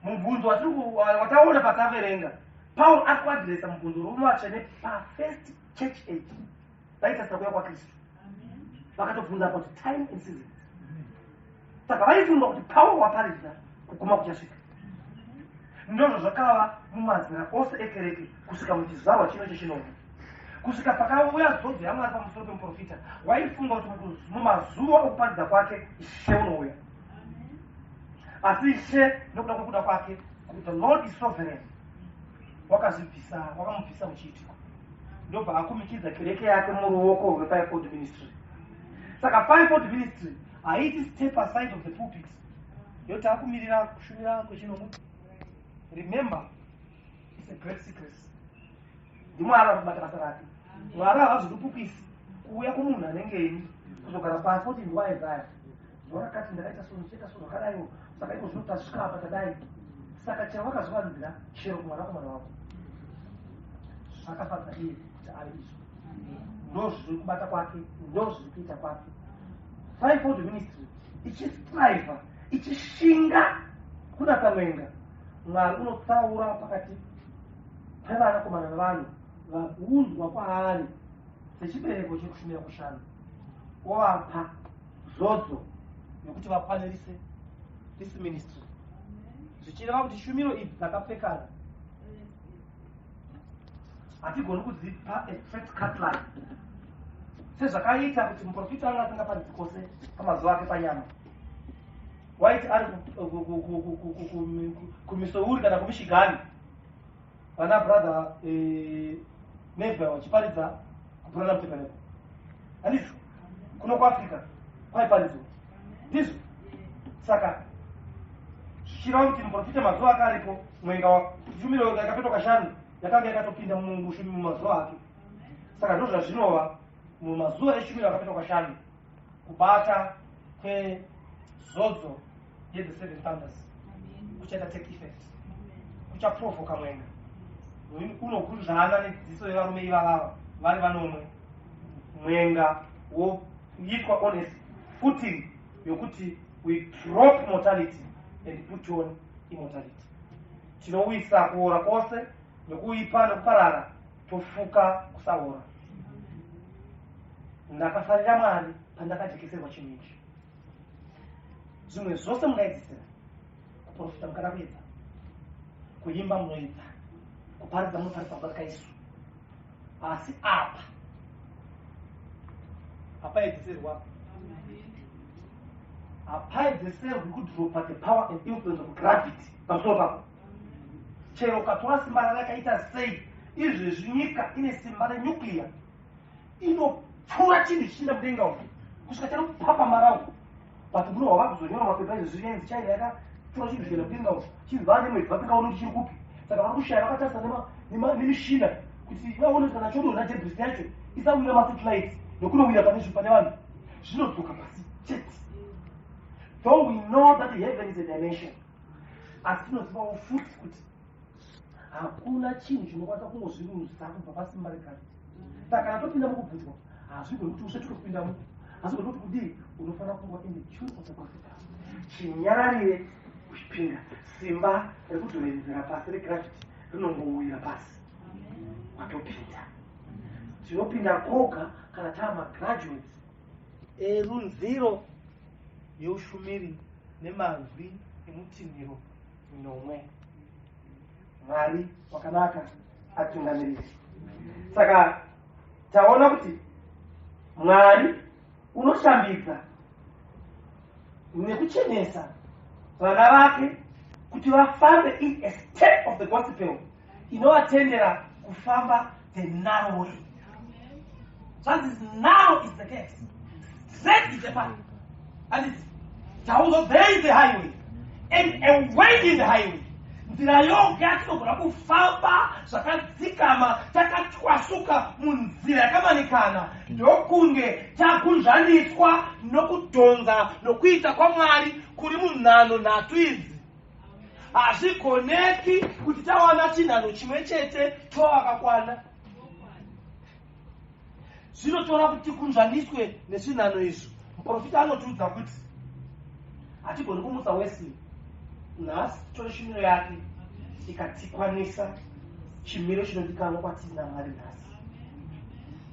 Mubvunzo wataona pataverenga, Paul ari kuaddressa mubvunzo uri muvatsvene pafirst church age vaitarisa kuuya kwaKristu. Vakatobvunza about time and seasons. Saka vaifunga kuti Paul waparidza, kuguma kuchasvika. Ndozvo zvakava mumazera ose ekereke kusvika muchizvarwa chino chechinomwe, kusvika pakauya zodzo yaMwari pamusoro pemuprofita. Waifunga kuti mumazuva okuparidza kwake Ishe unouya. Asi Ishe, nokuda kwekuda kwake, the Lord is sovereign, wakazvibvisa, wakamubvisa muchiitiko, ndobva akumikidza kereke yake muruoko rwefivefold ministry. Saka fivefold ministry haiti step aside of the pulpit yoti akumirira kushumira kwechinomwe. Remember, it's a great secret. NdiMwari ari kubata basa rake. Mwari havazvirupukisi kuuya kumunhu anenge ini, kuzogara pasi oti, "Ndiwaezaya zuva rakati ndakaita so, ndichaita so, zvakadaiwo, saka iko zvino tasvika apa, tadai." Saka chero vakazvivanzira, chero kumwanakomana wako, zvakafadza iye kuti ave izvo. Ndo zviri kubata kwake, ndo zviri kuita kwake. Fivefold ministry ichistrive, ichishinga kunatsa mwenga, Mwari unotsaura pakati pevanakomana vevanhu vaunzwa kwaari sechibereko chekushumira kushanu, ovapa zodzo yokuti vakwanirise this ministry, zvichireva kuti shumiro idzi dzakapfekana, hatigoni kudzipa a straight cut line, sezvakaita kuti muprofita anga asingaparidzi kwose pamazuva ake panyama. Waiti ari kuMissouri kana kuMichigan, vana Brother Neville vachiparidza kuBranham Tabernacle, handizvo? Kuno kuAfrica kwaiparidzwa, ndizvo? Saka zvichireva kuti muprofita mazuva ake aripo, mwenga, shumiro yakapetwa kashanu yakanga yakatopinda mumazuva ake. Saka ndo zvazvinova mumazuva eshumiro yakapetwa kashanu, kubata kwezodzo yethe Seven Thunders kuchaita take effect, kuchaprovoka mwenga unokuzvana nedzidziso yevarume ivavava vari vanomwe. Mwenga woitwa on a footing yokuti we drop mortality and put on immortality. Tinowisa kuora kwose nekuipa nekuparara, tofuka kusaora. Ndakafarira Mwari pandakajekeserwa chinhu ichi. Zvimwe zvose mungaedzesera, kuprofita mukada kuedza, kuimba munoedza, kuparidza munoparidza kudarika isu, asi apa hapaedzeserwa, hapaedzeserwi kudropa the power and influence of gravity pamusoro pako, chero ukatora simba rarakaita sei. Izvezvi nyika ine simba renuclear, inopfuura chinhu chichienda mudenga uku kusvika chanopapa marau, but muno hwava kuzonyora mapepa izvezvi yanzi China yakatora chinhu chikaenda mudenga uku, chinzi vaa nemwedzi vasingaoni kuti chiri kupi. Saka vari kushaya, vakatarisa nemishina kuti vaone kuti kana chodonha debris yacho isawira masatellites nokunowira pane pane vanhu, zvinodzoka pasi chete. Though we know that heaven is a dimension, asi tinozivawo futi kuti hakuna chinhu chinokwanisa kungozviruza kubva pasimba regravity. Saka kana topinda mukubvutwa, hazvigoni kuti usvetuke kupindamo, hazvigoni kuti kudii. Unofanira kunga in the tune of the gospel, chinyararire uchipinda. Simba rekudzoreredzera pasi regravity rinongowira pasi, watopinda. Tinopinda koga kana taa magraduates erunziro yeushumiri. Nemanzwi emutinhiro minomwe. Mwari wakanaka atungamiriri. Saka taona kuti Mwari unoshambidza nekuchenesa vana vake kuti vafambe in a step of the gospel inovatendera kufamba the narrow way. Zvanzi, "Narrow is the gate, straight is the path," and it's tauzo, there is the highway and a way in the highway. Nzira yoga yatinogona kufamba zvakadzikama, takatwasuka munzira yakamanikana, ndokunge takunzvaniswa nokudhonza nokuita kwaMwari kuri munhano nhatu idzi. Hazvigoneki kuti tawana chinhano chimwe chete tovakakwana. Zvinotora kuti tikunzvaniswe nezvinhano izvo. Muprofita anotiudza kuti hatigoni kumutsa Wesley nhasi, titore shumiro yake ikatikwanisa chimiro chinodikanwa kwatiri naMwari nhasi.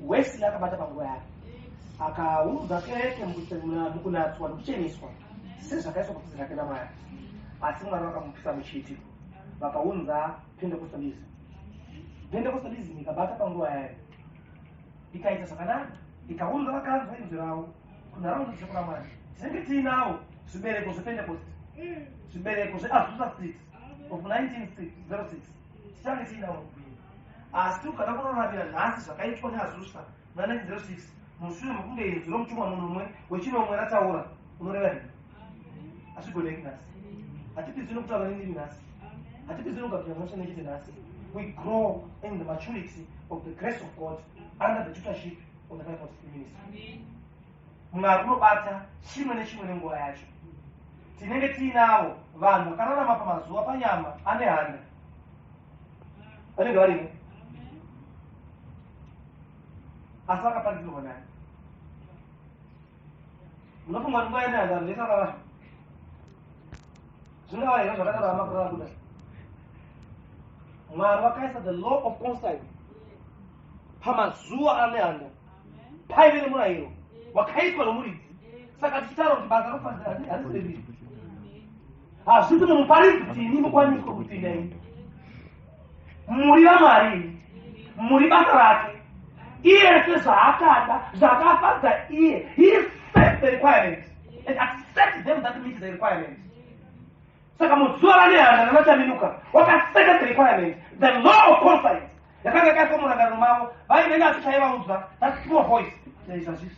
Wesley akabata panguva yake, akaunza kereke mukunatswa nekucheneswa sezvakaiswa pafudzi rake naMwari, asi Mwari vakamupisa muchiitiko, vakaunza Pentecostalism. Pentecostalism ikabata panguva yayo, ikaita zvakanaka, ikaunza vakanzwa inzwi ravo kunharaunda dzeshoko raMwari. Tinenge tiinawo zvibereko zvePentecost, zvibereko zveAzusa Street of 1906 tichange tiinawo mugwinyi. Asi ukada kunoramira nhasi zvakaitwa neAzusa muna 1906 mushure mekunge inzwi romutumwa munomwe wechinomwe rataura, unoreva here? Hazvigoneki nhasi. Hatipizwi nokutaura nendimi nhasi, hatipizwi nokugadzira mhosva nechete nhasi. We grow in the maturity of the grace of God under the tutorship of the fivefold ministry. Mwari unobata chimwe nechimwe nenguva yacho. Tinenge tiinavo vanhu vakararama pamazuva panyama ane handa, vanenge varimo, asi vakaparidzirwa nani? Munofunga kuti nguva yanehanda vanhu vese vakavaa? Zvingava here zvakadaro amakore akuda? Mwari vakaisa the law of conscience pamazuva anehanda. Paive nemurayiro wakaitwa nomuridzi. Saka tichitaura kuti basa rokuparidza harisi reviri, hazvisi mumuparidzi kuti ini mukwaniswe kupinda. Ini muri vaMwari, muri basa rake iye sezvaakada, zvakafadza iye. He set the requirement and accept them that meet the requirement. Saka muzuva raNehanda nanaChaminuka wakaseta the requirement, the law of conscience yakanga yakaiswa murangariro mavo. Vaine nacho chaivaudza, that small voice: "Izvi hazvisi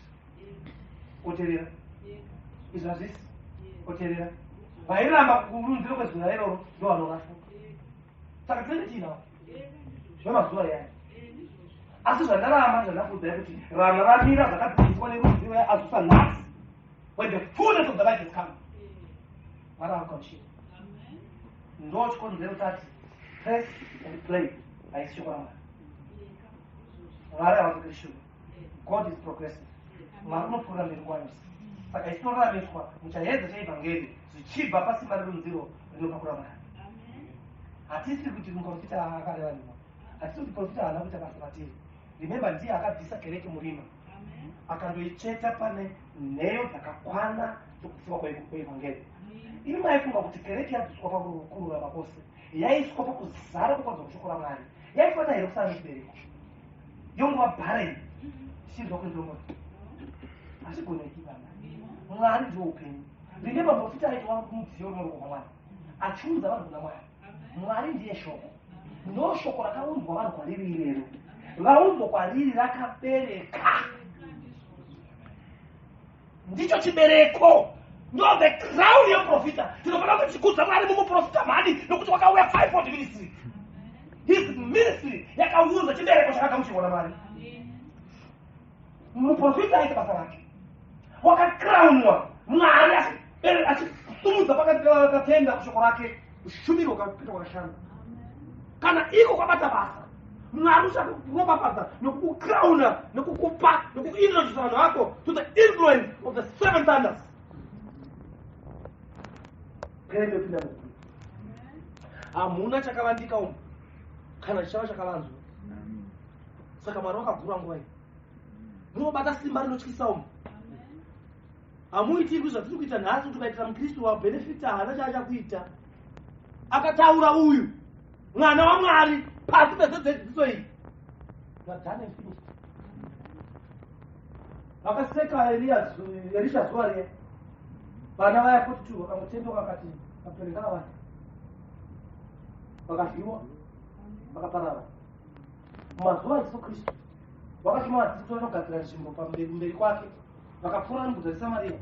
oterera, izvi hazvisi oterera." Vairamba kurunziro kwezuva iroro ndo vanoraswa. Saka tinenge tiinawo zvemazuva iyaya, asi zvandaramba zvandakuudzai kuti rana ramira zvakadzidziswa nerunziro yaAzusa nhasi, when the fullness of the life has come, Mwari akugamuchira. Ndo chikonzero tati press and play haisi shoko raMwari. Mwari havadzokeri shure. God is progressive. Mwari unopfuurira mberi nguva yose. Saka isi tinoraramiswa muchaedza chaevhangeri zvichibva pasimba rerunziro rinobva kuna Mwari. Hatisi kuti muprofita akareva nhema, hatisi kuti profita haana kuita basa patiri. Remember, ndiye akabvisa kereke murima, akandoitsveta pane nheyo dzakakwana dzokupfuka kweevhangeri. Imi maifunga kuti kereke yabviswa pakururama kwose, yaiswa pakuzara kwekwanzwa kushoko raMwari, yaifanira here kusara nechibereko, yongova barren, tichinzwa kwenzombo? Hazvigoneki baba. Mwari ndiwo upenyu. Remember, muprofita aitwa mudziyo runoruko kwaMwari, achiunza vanhu kuna Mwari. Mwari ndiye shoko. Ndo shoko rakaunzwa vanhu kwariri irero. Vaunzwa kwariri, rakabereka. Ndicho chibereko, ndo the crown yemuprofita. Tinofanira kuti chikudza Mwari mumuprofita mhani, nokuti wakauya fivefold ministry. His ministry yakaunza chibereko chakagamuchirwa naMwari. Muprofita aita basa rake, wakacrownwa. Mwari achisumudza pakati pevakatenda kushoko rake. Ushumiri hwakapita kwakashanda. Kana iko kwabata basa, Mwari uchakuropafadza nekukucrowna, nekukupa, nekuintroduce vanhu vako to the influence of the seven thunders. Kereke yopinda mukuru. Hamuna chakavandika umu kana chichava chakavanzwa. Saka Mwari wakagura nguva iyi, munobata simba rinotyisa umu. Hamuitirwi zvatiri kuita nhasi kuti ukaitira mukristu wabenefita haana chaachakuita. Akataura uyu mwana waMwari pasi pezedzidziso iyi. You are done and finished. Vakaseka Elisha zuva riya. Vana vaya 42 vakangotendoka vakati mapere ngaawande. Vakadyiwa vakaparara. Mumazuva aJesu Kristu wakatuma vadzidzi kuti vanogadzira nzvimbo pamberi kwake. Vakapfuura nemuguta reSamaria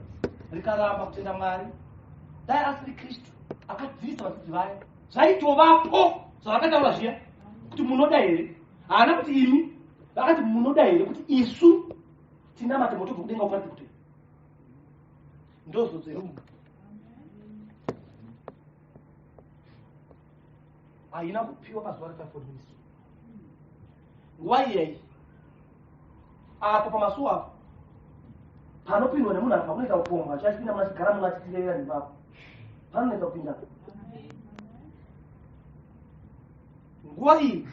rikaramba kutenda Mwari. Dai asiri Kristu akadzivisa vadzidzi vaya, zvaitovapo zvavakataura zviya kuti munoda here? Haana kuti imi, vakati munoda here kuti isu tinamate moto ubve kudenga uparadze kutenda? Ndozodzo yemunhu haina kupiwa pazuva refivefold ministry. Nguva iyeyi apo pamasuo apo panopindwa nemunhu apa kunoita upombwa achipinda munhu achigara munhu achitirevera nepapo panonetsa kupinda nguva iyi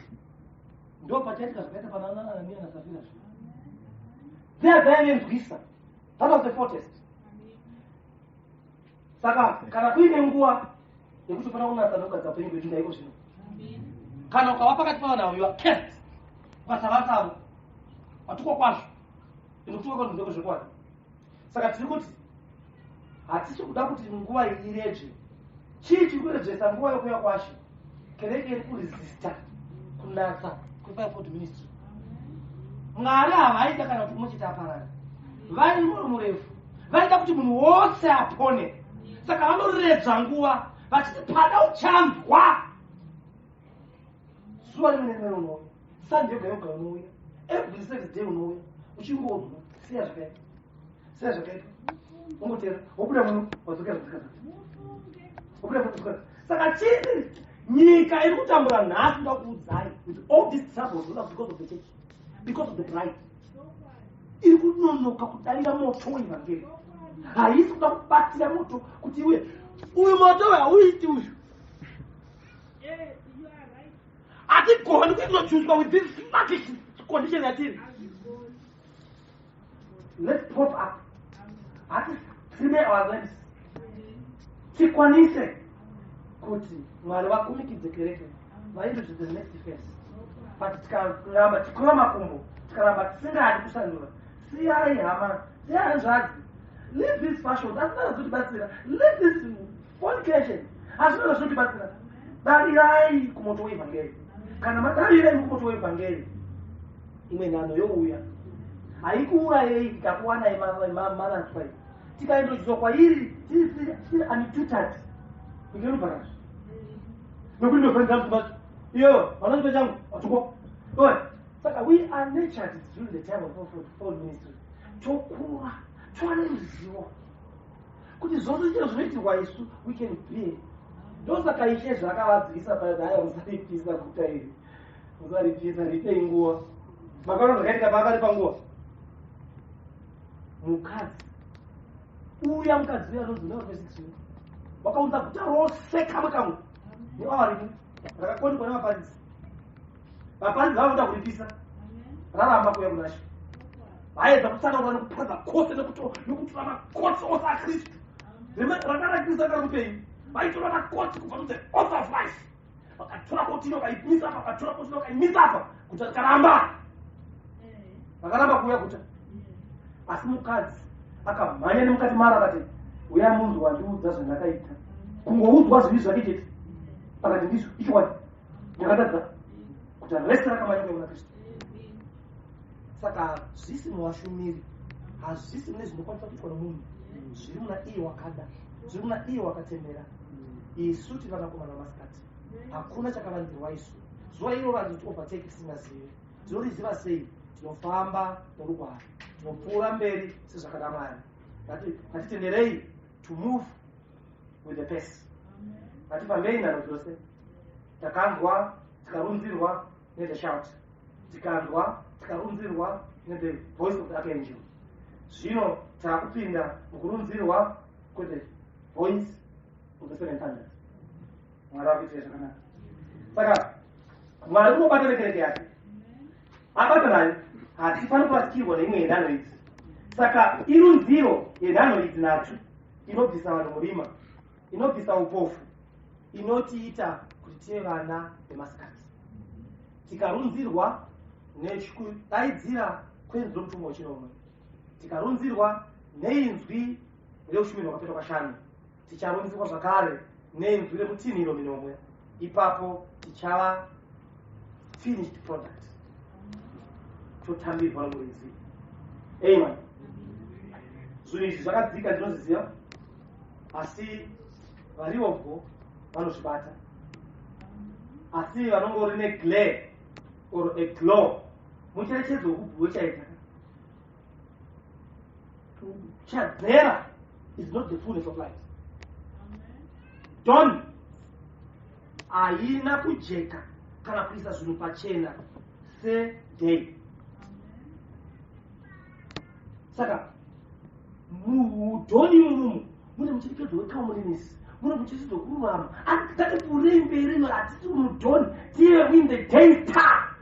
ndo pachaitika zvakaita pana Anania naSafira zviya dziya dzaive nzwisa. That was the fortest. Saka kana kuine nguva yekuti ufanira kunatsa nokugadzira upenyu hwedu ndaiko zvino. Kana ukava pakati pavanhu avo, you are cursed. Ukasava savo, watukwa kwazvo. Ende kutukwa kwazvo ndekwe zvekwadi. Saka tiri kuti hatisi kuda kuti nguva iyi iredzve. Chii chiri kuredzvesa nguva yokuuya kwaShe? Kereke iri kuresista kunatsa kwefivefold ministry. Mwari havaida kana kuti umwe chete aparare. Vari mwoyo murefu, vaida kuti munhu wose apone. Saka vanoredzva nguva vachiti pada uchanzwa zuva rimwe nerimwe unouya, Sunday yoga yoga unouya, every service day unouya uchingonzwa siya zvakaipa, siya zvakaipa, ungotera wobuda muno wadzokera zvadzika, wobuda muno wadzokera. Saka chii nyika iri kutambura nhasi? Ndoda kuudzai, with all these troubles, not because of the church, because of the bride iri kunonoka kudavira moto weevhangeri. Haisi kuda kubatira moto kuti iuye. Uyu moto uyu hauiti uyu. Hatigoni kuintroducwa with this sluggish condition yatiri. Let's pop up, hatitime our lamps tikwanise kuti Mwari vakumikidze kereke vaende to the next phase. But tikaramba tikura makumbo, tikaramba tisingadi kushandura, siyai hama, siyai hanzvadzi, leave these fashions, asina zvotibatsira. Leave this fornication, hazvina zvinotibatsira. Davirai kumoto weevhangeri. Kana madavira imi kumoto weevhangeri, imwe nhanho youya. Haikuurayei tikakuwanai manatswa iyi. Tikaendodzwa kwairi tiri untutored, ingenobharazvo nokuti ndofanira mukubata iyo vanochipa changu watukwa. Saka we are nurtured during the time of fold ministry, tokura tova neruzivo kuti zvose chero zvinoitirwa isu we can bear. Ndosaka Ishe zvakavadzivisa paya, musaripisa guta iri, musaripisa, ripei nguva. Makaona zvakaitika paakaripa nguva mukadzi uya? Mukadzi uya anonzi unaverse 6 wakaunza guta rose kamwe kamwe neawa rimwe rakakonikwa nevaparidzi. Vaparidzi vava kuda kuripisa, raramba kuuya kunaShe. Vaedza kutsanangura nekuparidza kwose nekutora makotsi ose aKristu. Rakara Kristu akari mupenyu, vaitora makotsi kubva to the author of life. Vakatora kotino vakaimisa apa, vakatora kotino vakaimisa apa, guta rikaramba, vakaramba kuuya guta. Asi mukadzi akamhanya nemukati maro akati, "Uya munhu wandiudza zvandakaita." Kungoudzwa zvivi zvake chete, akati, "Ndizvo, ichokwadi, ndakatadza." Guta rese rakamhanya kuya kuna Kristu. Saka hazvisi muvashumiri, hazvisi mune zvinokwanisa kuitwa nomunhu. Zviri muna iye wakada, zviri muna iye wakatendera. Isu tiri vanakomana vamasikati, hakuna chakavanzirwa isu. Zuva iro ranzoti overtake tisingazivi. Tinoriziva sei? Tinofamba norugwaro, tinopfuura mberi sezvakada Mwari. Ngatitenderei to move with the pace. Ngatifambei nhano dzose. Takanzwa tikarunzirwa nethe shout, tikanzwa tikarunzirwa nethe voice of the archangel. Zvino taakupinda mukurunzirwa kwethe voice of the seven thunders. Mwari akuitire zvakanaka. Saka Mwari unobata nekereke yake, abata nayo. Hatifaniri kurasikirwa neimwe yenhano idzi. Saka irunziro yenhanho idzi nhatu inobvisa vanhu murima, inobvisa upofu, inotiita kuti tive vana vemasikati. Tikarunzirwa nekudaidzira kwenzwi romutumwa wechinomwe, tikarunzirwa neinzwi reushumiri hwakapetwa kashanu, ticharunzirwa zvakare neinzwi remutinhiro minomwe. Ipapo tichava finished product, totambirwa nomuridzi. Amen. Zvinhu izvi zvakadzika, ndinozviziva, asi variobwo vanozvibata, asi vanongori neglare or a glow, mucherechedzo wekuchaedza. Chadzera is not the fullness of light. Dawn haina kujeka kana kuisa zvinhu pachena seday. Saka mudawn imomomo mune mucherechedzo wecomeliness, mune mucherechedzo wekururama. Asi tatipfuurei mberi, hatisi mudawn, tive in the day star,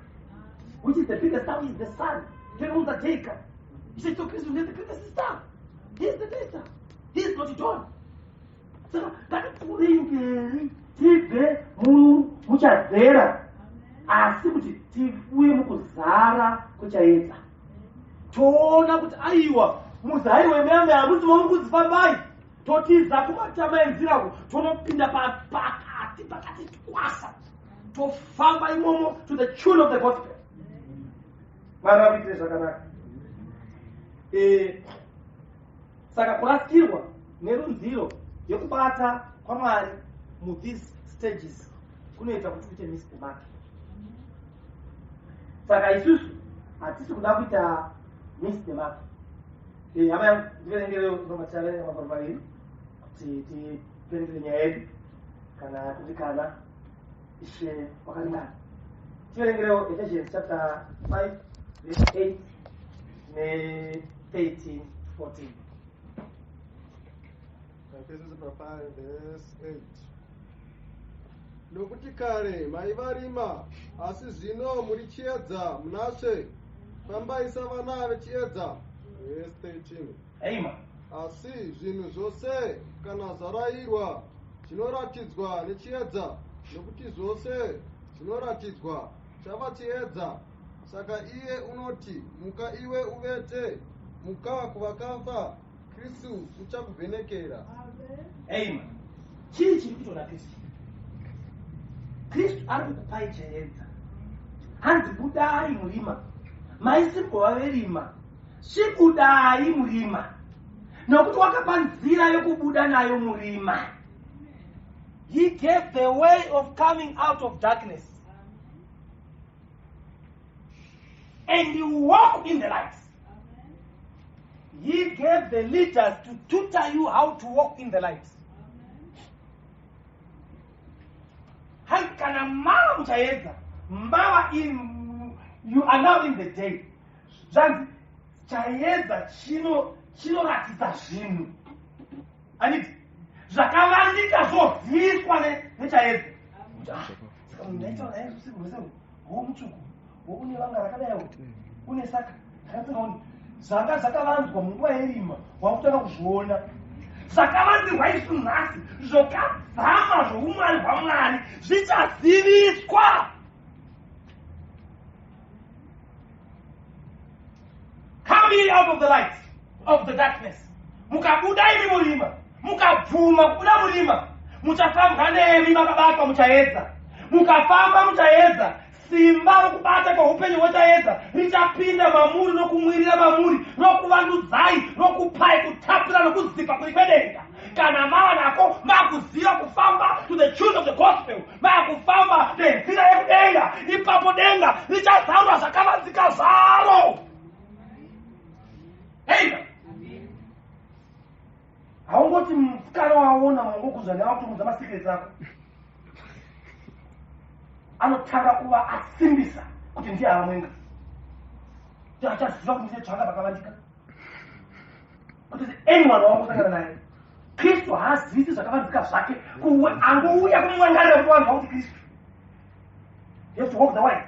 which is the biggest star, is the sun. Toiunza jeka. Ishe Jesu Kristu ndiye the greatest star. He is the day star, he is not dawn. Saka ngatipfuurei mberi, tibve muchadzera, asi kuti tiuye mukuzara kwechaedza. Toona kuti aiwa, muhighway muyame hamusi muri kudzifambai. Totiza kumatama enzirako, tonopinda pakati pakati twasa, tofamba imomo to the tune of the gospel. Mwari vakuitire zvakanaka. Saka kurasikirwa nerunziro yekubata kwaMwari muthese stages kunoita kuti uite miss the mark. Saka isusu hatisi kuda kuita miss the mark. Hama yangu, ndiverengerewo noma tichaverenga magwaro maviri kuti tiperengere nyaya yedu, kana kuti kana Ishe wakaringana. Tiverengerewo Ephesians chapter 5 verse 8 ne13 14.
Ephesians chapter 5 verse 8. Nokuti kare maiva rima, asi zvino muri chiedza munaShe. Fambai savana vechiedza. Verse 13.
Amen.
Asi zvinhu zvose kana zvarayirwa zvinoratidzwa nechiedza, nokuti zvose zvinoratidzwa chava chiedza. Saka iye unoti, "Muka iwe uvete, muka kuvakafa, Kristu uchakuvhenekera."
Amen. Chii chiri kuitwa naKristu? Kristu ari kukupai chiedza. Hanzi budai murima. Maisimbova verima, chibudai murima, nokuti wakapa nzira yokubuda nayo murima. He gave the way of coming out of darkness and you walk in the light. He gave the leaders to tutor you how to walk in the light. Hanzi kana mava muchaedza, mava in, you are now in the day. Zvanzi chaedza chinoratidza zvinhu, anditi zvakavandika zvoziviswa nechaedza. Kuti, ah, saka munhu ndaitaura naye usiku hwese hwo mutsvuku, une vanga rakadaiwo, une saka ndakatsingaoni zvanga zvakavanzwa munguva yerima, wakutanga kuzviona. Zvakavanzirwa isu nhasi zvokadzama zvoumwari hwaMwari zvichaziviswa. Come ye out of the light of the darkness. Mukabuda imi murima, mukabvuma kubuda murima, muchafambwa nemi makabatwa muchaedza. Mukafamba muchaedza, simba rokubata kweupenyu hwechaedza richapinda mamuri nokumwirira mamuri, rokuvandudzai, rokupai kutapira nokuzipa kuri kwedenga. Kana mava nako, makuziva kufamba to the tune of the gospel, makufamba nenzira yekudenga. Ipapo denga richazarura zvakavanzika zvaro. Amen. Haungoti musikana waona mangokuzva newakutomudza masecrets ako. Anotanga kuva asimbisa kuti ndiye ava mwenga, kuti achaziva kuti ndine tsvanga pakavandika, kuti anyone wangosangana naye. Kristu haazivisi zvakavanzika zvake kuwe angouya kumurangarira kuti wanzwa kuti Kristu. You have to walk the way.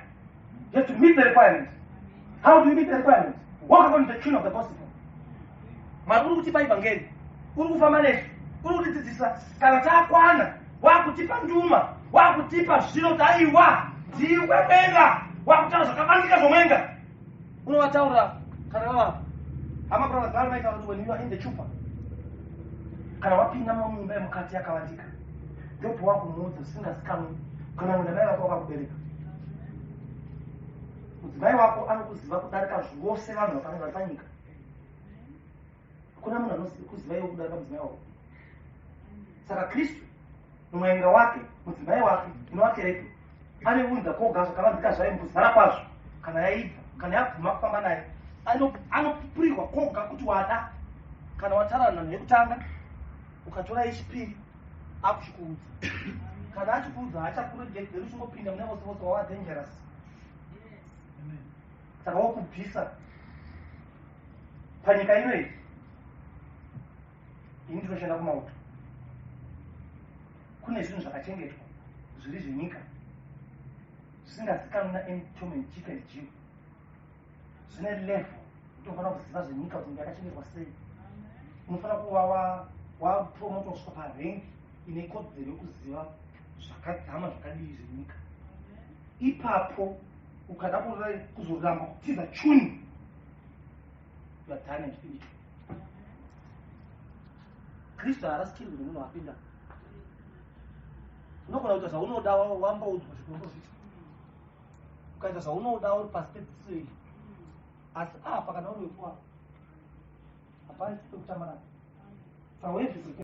You have to meet the requirement. How do you meet the requirement? Walk according to the tune of the gospel. Mwari uri kutipa ivhangeri, uri kufamba nesu, uri kutidzidzisa. Kana takwana, wakutipa nduma, wakutipa zvino kuti aiwa, ndiwe mwenga, wakutaura zvakavandika zvomwenga. Unovataura kana vavapo. Hama brothers vari vaitaura kuti when you are in the chupa, kana wapinda muimba yemukati yakavandika, ndopawakumudza zvisingazikanwi kana mwena mai vako vakakubereka. Mudzimai wako anokuziva kudarika zvose vanhu vakange vari panyika. Hakuna munhu anokuziva iwe kudarika mudzimai wako. Saka Kristu mwenga wake, mudzimai wake, inova kereke, anounza koga zvakavanzika zvayo mukuzara kwazvo. Kana yaibva, kana yabvuma kufamba naye, anopurirwa koga kuti wada. Kana watara nhanho yekutanga, ukatora yechipiri, akuchikuudza. Kana achikuudza, haachakuregedzeri uchingopinda mune vose vose, wava dangerous. Saka wokubvisa panyika ino iyi. Ini ndinoshanda kumauto, kune zvinhu zvakachengetwa zviri zvenyika zvisingazikanwi naTom and Jack and Jill. Zvine level utofanira kuziva zvenyika kuti nyika yakachengetwa sei. Unofanira kuva wapromotwa kusvika parank ine kodzero yekuziva zvakadzama zvakadii zvenyika. Ipapo ukada kuzoramba kutiza chuni, you are done and finished. Kristu haarasikirwi nemunhu apinda. Unogona kuita zvaunoda, wamboudzwa zvekumbozviita, ukaita zvaunoda uri pasi pedzidziso iyi, asi apa kana uri wekuwa hapasi pekutamba napo. Saka wevhisi.